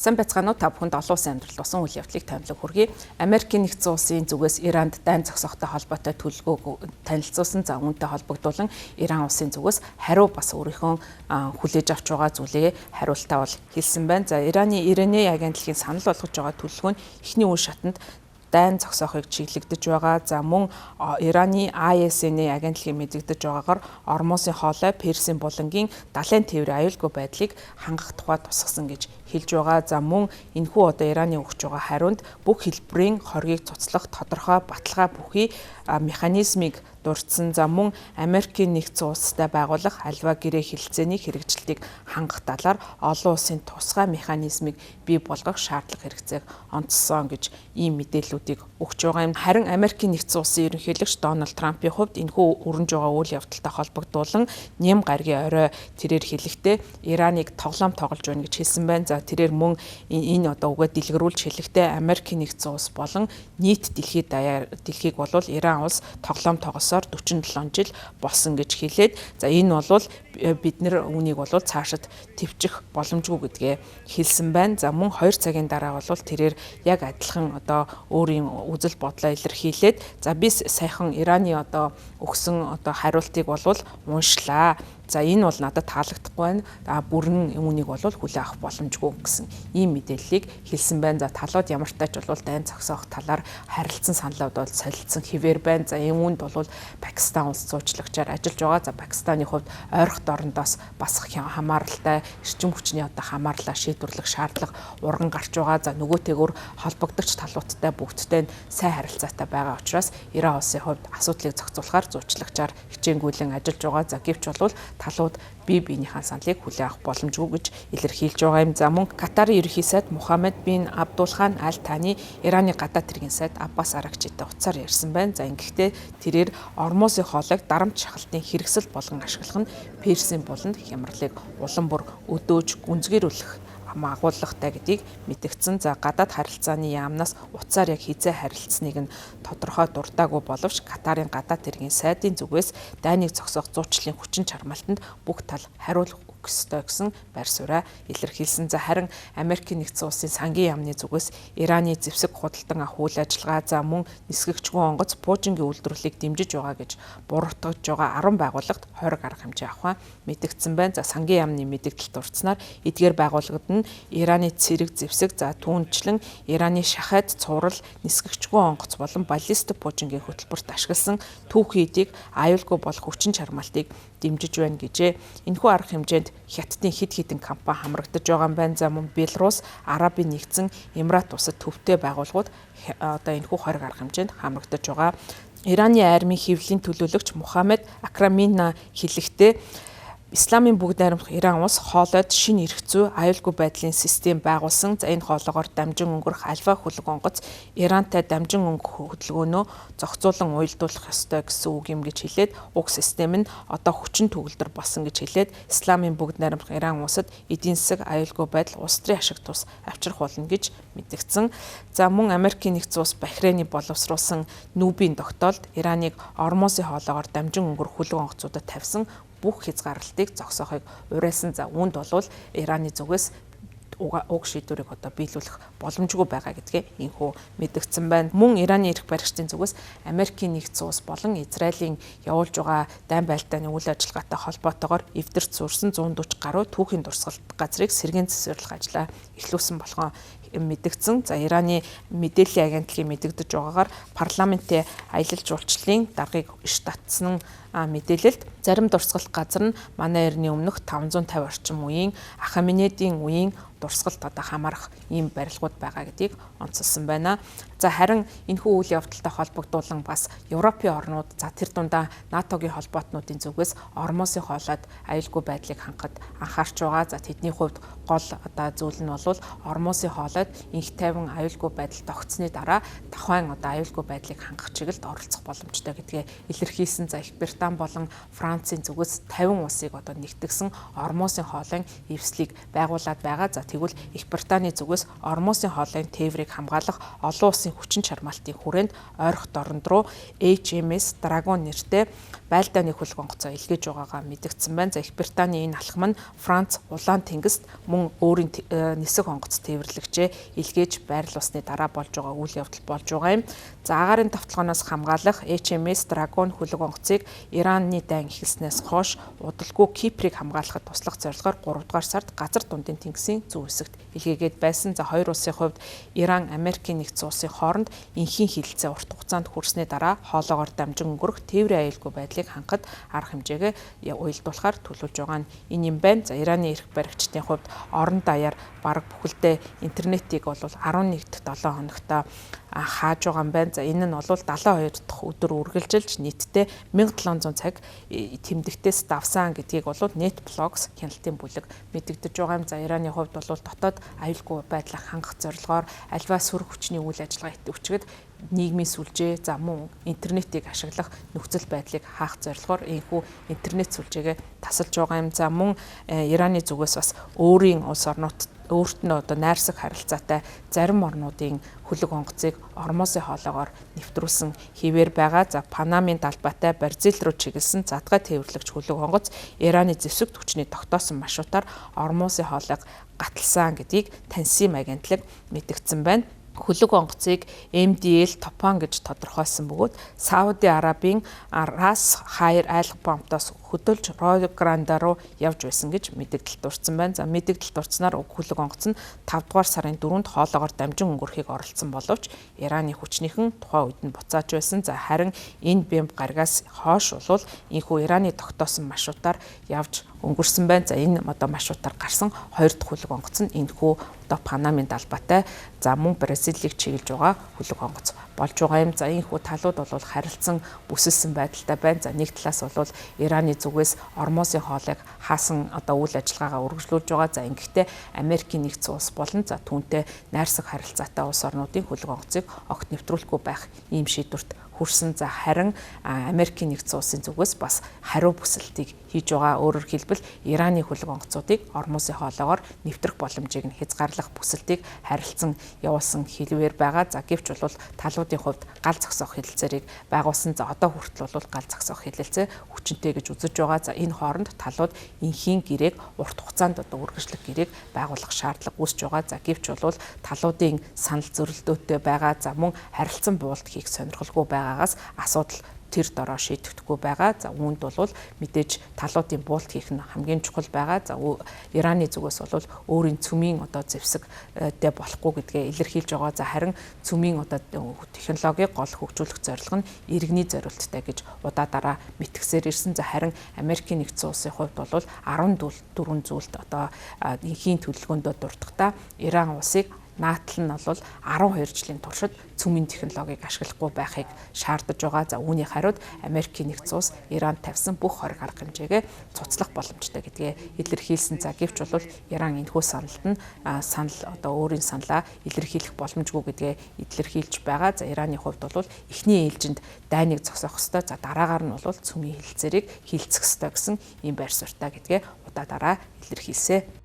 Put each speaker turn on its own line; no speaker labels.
Сайн байцгаана уу, та бүхэнд олон улсын амьдрал болсон үйл явдлыг томилог хүргэе. Америкийн нэгдсэн улсын зүгээс Иранд дайн зогсоохтой холбоотой төлөвлөгөөг танилцуулсан. За, үүнтэй холбогдуулан Иран улсын зүгээс хариу бас өөрийнхөө хүлээж авч байгаа зүйлээ хариултаа бол хэлсэн байна. За, Ираны Ирэне агентлагийн санал болгож байгаа төлөвлөгөө нь эхний үе шатанд дайн зогсоохыг чиглэгдэж байгаа. За, мөн Ираны ISNA агентлагийн мэдэгдэж байгаагаар Ормузын хоолой, Персийн булангийн далайн тээврийн аюулгүй байдлыг хангах тухай тусгасан гэж хэлж байгаа. За, мөн энэхүү одоо Ираны өгч байгаа хариунд бүх хэлбэрийн хоргийг цуцлах тодорхой баталгаа бүхий механизмыг дурдсан. За, мөн Америкийн нэгдсэн улстай байгуулах альва гэрээ хэлэлцээний хэрэгжилтийг хангах талаар олон улсын тусгай механизмыг бий болгох шаардлага хэрэгцээг онцлсон гэж ийм мэдээллүүдийг өгч байгаа юм. Харин Америкийн нэгдсэн улсын ерөнхийлөгч Дональд Трампын хувьд энэхүү өрнөж байгаа үйл явдалтай холбогдуулан нэм гарагийн орой тэрээр хэлэхдээ Ираныг тоглоом тоглож байна гэж хэлсэн байна. За, тэрээр мөн энэ одоо үгээ дэлгэрүүлж хэлэхдээ Америкийн нэгдсэн улс болон нийт дэлхийд даяар дэлхийг болвол Иран улс тоглоом тоглосоор 47 жил болсон гэж хэлээд, за, энэ бол бид нэр үүнийг бол цаашид төвчих боломжгүй гэдгээ хэлсэн байна. За, мөн 2 цагийн дараа бол тэрээр яг адилхан одоо өөрийн үзэл бодлоо илэрхийлээд, за, би саяхан Ираны одоо өгсөн одоо хариултыг бол уншлаа. За, энэ бол надад таалагдахгүй байна. А бүрэн үүнийг бол хүлээн авах боломжгүй гэсэн ийм мэдээллийг хэлсэн байна. За, талууд ямар ч тач бол дайн зогсоох талаар харилцан саналууд бол солилцсон хэвээр байна. За, энэ үүнд бол Пакистан улс зуучлагчаар ажиллаж байгаа. За, Пакистаны хувьд ойрхот орондоос бас хамааралтай эрчим хүчний одоо хамаарлаа шийдвэрлэх шаардлага урган гарч байгаа. За, нөгөөтэйгөр холбогдогч талуудтай бүгдтэй сайн харилцаатай байгаа учраас Иран улсын хувьд асуудлыг зохицуулахаар зуучлагчаар хичээнгүйлэн ажиллаж байгаа. За, гэвч бол талууд бие биенийхээ саналыг хүлээн авах боломжгүй гэж илэрхийлж байгаа юм. За, мөн Катарын ерөнхий сайд Мухаммед бин Абдулхан Аль Тани Ираны гадаад хэргийн сайд Аббас Арагчитай утсаар ярьсан байна. За, ингэхдээ тэрээр Ормузын хоолойг дарамт шахалтын хэрэгсэл болгон ашиглах нь Персийн буланд хямралыг улам бүр өдөөж гүнзгийрүүлэх агуулгатай гэдгийг мэдгдсэн. За, гадаад харилцааны яамнаас утсаар яг хэзээ харилцсныг нь тодорхой дурдаагүй боловч Катарын гадаад хэргийн сайдын зүгээс дайныг зогсоох зуучлалын хүчин чармаалтанд бүх тал хариулах өгөх ёстой гэсэн байр сууриа илэрхийлсэн. За, харин Америкийн нэгдсэн улсын сангийн яамны зүгээс Ираны зэвсэг худалдан авах үйл ажиллагаа, за, мөн нисгэгчгүй онгоц пуужингийн үйлдвэрлэлийг дэмжиж байгаа гэж буруутгаж байгаа 10 байгууллагт хориг арга хэмжээ авах мэдгдсэн байна. За, сангийн яамны мэдэгдэлд дурдсанаар эдгээр байгууллагад нь Ираны цэрэг зэвсэг, за, түүнчлэн Ираны шахайд цуврал, нисгэгчгүй онгоц болон баллистик пуужингийн хөтөлбөрт ашигласан түүхий эдийг аюулгүй болох хүчин чармаалтыг дэмжиж байна гэжээ. Энэхүү арга хэмжээнд Хятадын хэд хэдэн компани хамрагдаж байгаа юм байна. За, мөн Беларус, Арабын нэгдсэн Эмират улсад төвтэй байгууллагууд одоо энэхүү хориг арга хэмжээнд хамрагдаж байгаа. Ираны армийн хэвлэлийн төлөөлөгч Мухаммед Акрамина хэлэхдээ Исламын бүгд найрамдах Иран улс хоолойд шинэ эрх зүй аюулгүй байдлын систем байгуулсан. За, энэ хоолоогоор дамжин өнгөрөх альва хөлөг онгоц Ирантай дамжин өнгөх хөдөлгөөнөө зохицуулан уялдуулах ёстой гэсэн үг юм гэж хэлээд, уг систем нь одоо хүчин төгөлдөр болсон гэж хэлээд, Исламын бүгд найрамдах Иран улсад эдийн засаг, аюулгүй байдал, улс төрийн ашиг тус авчрах болно гэж мэдгдсэн. За, мөн Америкийн нэгдсэн улс Бахрейны боловсруулсан нүүбийн тогтоолд Ираныг Ормузын хоолоогоор дамжин өнгөрөх хөлөг онгоцуудад тавьсан бүх хязгаарлалтыг зогсоохыг уриалсан. За, үүнд бол Ираны зүгээс уг шийдвэрийг одоо биелүүлэх боломжгүй байгаа гэдгээ энэхүү мэдгдсэн байна. Мөн Ираны эрх баригчдын зүгээс Америкийн нэгдсэн улс болон Израилийн явуулж байгаа дайн байлдааны үйл ажиллагаатай холбоотойгоор эвдэрч зурсан 140 гаруй түүхийн дурсгалт газрыг сэргээн цэцэрлэх ажлаа эхлүүлсэн болохоо мэдгдсэн. За, Ираны мэдээллийн агентлагийн мэдэгдэж байгаагаар парламентын аялал жуулчлалын даргаыг иш татсан мэдээлэлд зарим дурсгалт газар нь манай эртний өмнөх 550 орчим үеийн Ахаменедийн үеийн дурсгалт одоо хамаарах ийм барилгууд байгаа гэдгийг онцолсон байна. За, харин энэхүү үйл явдалтай холбогдуулан бас Европын орнууд, за, тэр дундаа НАТОгийн холбоотнуудын зүгээс Ормузын хоолойд аюулгүй байдлыг хангахад анхаарч байгаа. За, тэдний хувьд гол одоо зүйл нь бол Ормузын хоолойд хойд инх тайван аюулгүй байдал тогтсны дараа тухайн одоо аюулгүй байдлыг хангах чиглэлд оролцох боломжтой гэдгээ илэрхийлсэн. За Их Британи болон Францын зүгээс 50 улсыг одоо нэгтгсэн Ормузын хоолойн эвслийг байгуулад байгаа. За тэгвэл Их Британий зүгээс Ормузын хоолойн тээврийг хамгаалах олон улсын хүчин чармаалтын хүрээнд ойрхот оронд руу HMS Dragon нэртэй байлдааны хөлөг онгоцоо илгээж байгаагаа мэдэгдсэн байна. За Их Британий энэ алхам нь Франц, Улаан тэнгист мөн өөрийн нисэх онгоц тээвэрлэгчээ илгээж байрлуулсны дараа болж байгаа үйл явдал болж байгаа юм. За агаарын довтолгооноос хамгаалах HMS Dragon хөлөг онгоцыг Ираны дайн эхэлснээс хойш удалгүй Киприйг хамгаалахад туслах зорилгоор 3 дугаар сард газар дундын тэнгисийн зүүн хэсэгт илгээгээд байсан. За хоёр улсын хувьд Иран, Америкийн нэгдсэн улсын хооронд энхийн хилэлцээ урт хугацаанд хүрсний дараа хоолоогоор дамжин өнгөрөх тээврийн аюулгүй байдлыг хангахад арга хэмжээгээ уялдуулахаар төлөвлөж байгаа нь энэ юм байна. За Ираны эрх баригчдын хувьд орон даяар бараг бүхэлдээ интернетийг бол 11 дахь 7 хоногт хааж байгаа юм байна. За энэ нь бол 72 дахь өдөр үргэлжилж нийтдээ 1700 цаг тэмдэгтээс давсан гэдгийг бол NetBlocks хяналтын бүлэг мэдэгдэж байгаа юм. За Ираны хувьд бол дотоод аюулгүй байдлыг хангах зорилгоор альва сөрөг хүчний үйл ажиллагаа идэвхжихэд нийгмийн сүлжээ, за мөн интернетийг ашиглах нөхцөл байдлыг хаах зорилгоор энэхүү интернет сүлжээгээ тасалж байгаа юм. За мөн Ираны зүгээс бас өөрийн улс орнууд өөрт нь одоо найрсаг харилцаатай зарим орнуудын хөлөг онгоцыг Ормузын хоолоогоор нэвтрүүлсэн хэвээр байгаа. За Панамын далбайтай Бразил руу чиглэсэн задгай тээвэрлэгч хөлөг онгоц Ираны зэвсэг түвшний тогтоосон маршрутаар Ормузын хоолойг гаталсан гэдгийг Тансим агентлаг мэдгдсэн байна. Хөлөг онгоцыг MDL Топан гэж тодорхойлсон бөгөөд Сауди Арабийн Рас Хайр айлга помптоос хөдөлж Рой Гранда руу явж байсан гэж мэдэгдэл дурдсан байна. За мэдэгдэл дурдсанаар уг хөлөг онгоц нь 5 дугаар сарын 4-нд хоолоогоор дамжин өнгөрөхийг оролцсон боловч Ираны хүчнийхэн тухайн үед нь буцааж байсан. За харин энэ бямб гаригаас хойш бол энэхүү Ираны тогтоосон маршрутаар явж өнгөрсөн байна. За энэ одоо маршрутаар гарсан 2 дахь хөлөг онгоц нь энэхүү одоо Панамын далбайтай за мөн Бразилийг чиглэж байгаа хөлөг онгоц болж байгаа юм. За энэхүү талууд бол харилцан бүсэлсэн байдалтай байна. За нэг талаас бол Ираны зүгээс Ормузын хоолойг хаасан одоо үйл ажиллагаагаа үргэлжлүүлж байгаа. За ингэхдээ Америкийн нэгдсэн улс болон за түүнтэй найрсаг харилцаатай улс орнуудын хөлөг онгоцыг огт нэвтрүүлэхгүй байх ийм шийдвэрт хүрсэн. За харин Америкийн нэгдсэн улсын зүгээс бас хариу бүсэлтийг хийж байгаа. Өөрөөр хэлбэл Ираны хөлөг онгоцуудыг Ормузын хоолоогоор нэвтрэх боломжийг нь хязгаарлах бүсэлтийг харилцан явуулсан хэлвэр байгаа. За гэвч бол талуудын хувьд гал зогсоох хэлэлцээрийг байгуулсан. За одоо хүртэл бол гал зогсоох хэлэлцээ хүчинтэй гэж үзэж байгаа. За энэ хооронд талууд энхийн гэрээг урт хугацаанд одоо үргэлжлэх гэрээг байгуулах шаардлага үүсэж байгаа. За гэвч бол талуудын санал зөрөлдөөтэй байгаа. За мөн харилцан буулт хийх сонирхолгүй байгаагаас асуудал тэр дороо шийдэгдэхгүй байгаа. За үүнд бол мэдээж талуудын буулт хийх нь хамгийн чухал байгаа. За Ираны зүгээс бол өөрийн цөмийн одоо зэвсэгтэй болохгүй гэдгээ илэрхийлж байгаа. За харин цөмийн одоо технологиг гол хөгжүүлэх зорилго нь иргэний зориулттай гэж удаа дараа мэтгэсээр ирсэн. За харин Америкийн нэгдсэн улсын хувьд бол 14 зүйлд одоо энхийн төлөвлөгөөндөө дурдахдаа Иран улсыг наатал нь бол 12 жилийн туршид цөмийн технологиг ашиглахгүй байхыг шаардаж байгаа. За үүний хариуд Америкийн нэгдсэн улс Иранд тавьсан бүх хориг арга хэмжээгээ цуцлах боломжтой гэдгээ илэрхийлсэн. За гэвч бол Иран энэхүү саналд нь санал одоо өөрийн саналаа илэрхийлэх боломжгүй гэдгээ илэрхийлж байгаа. За Ираны хувьд бол эхний ээлжинд дайныг зогсоох ёстой. За дараагаар нь бол цөмийн хэлэлцээрийг хилцэх ёстой гэсэн ийм байр суурьтай гэдгээ удаа дараа илэрхийлсэн.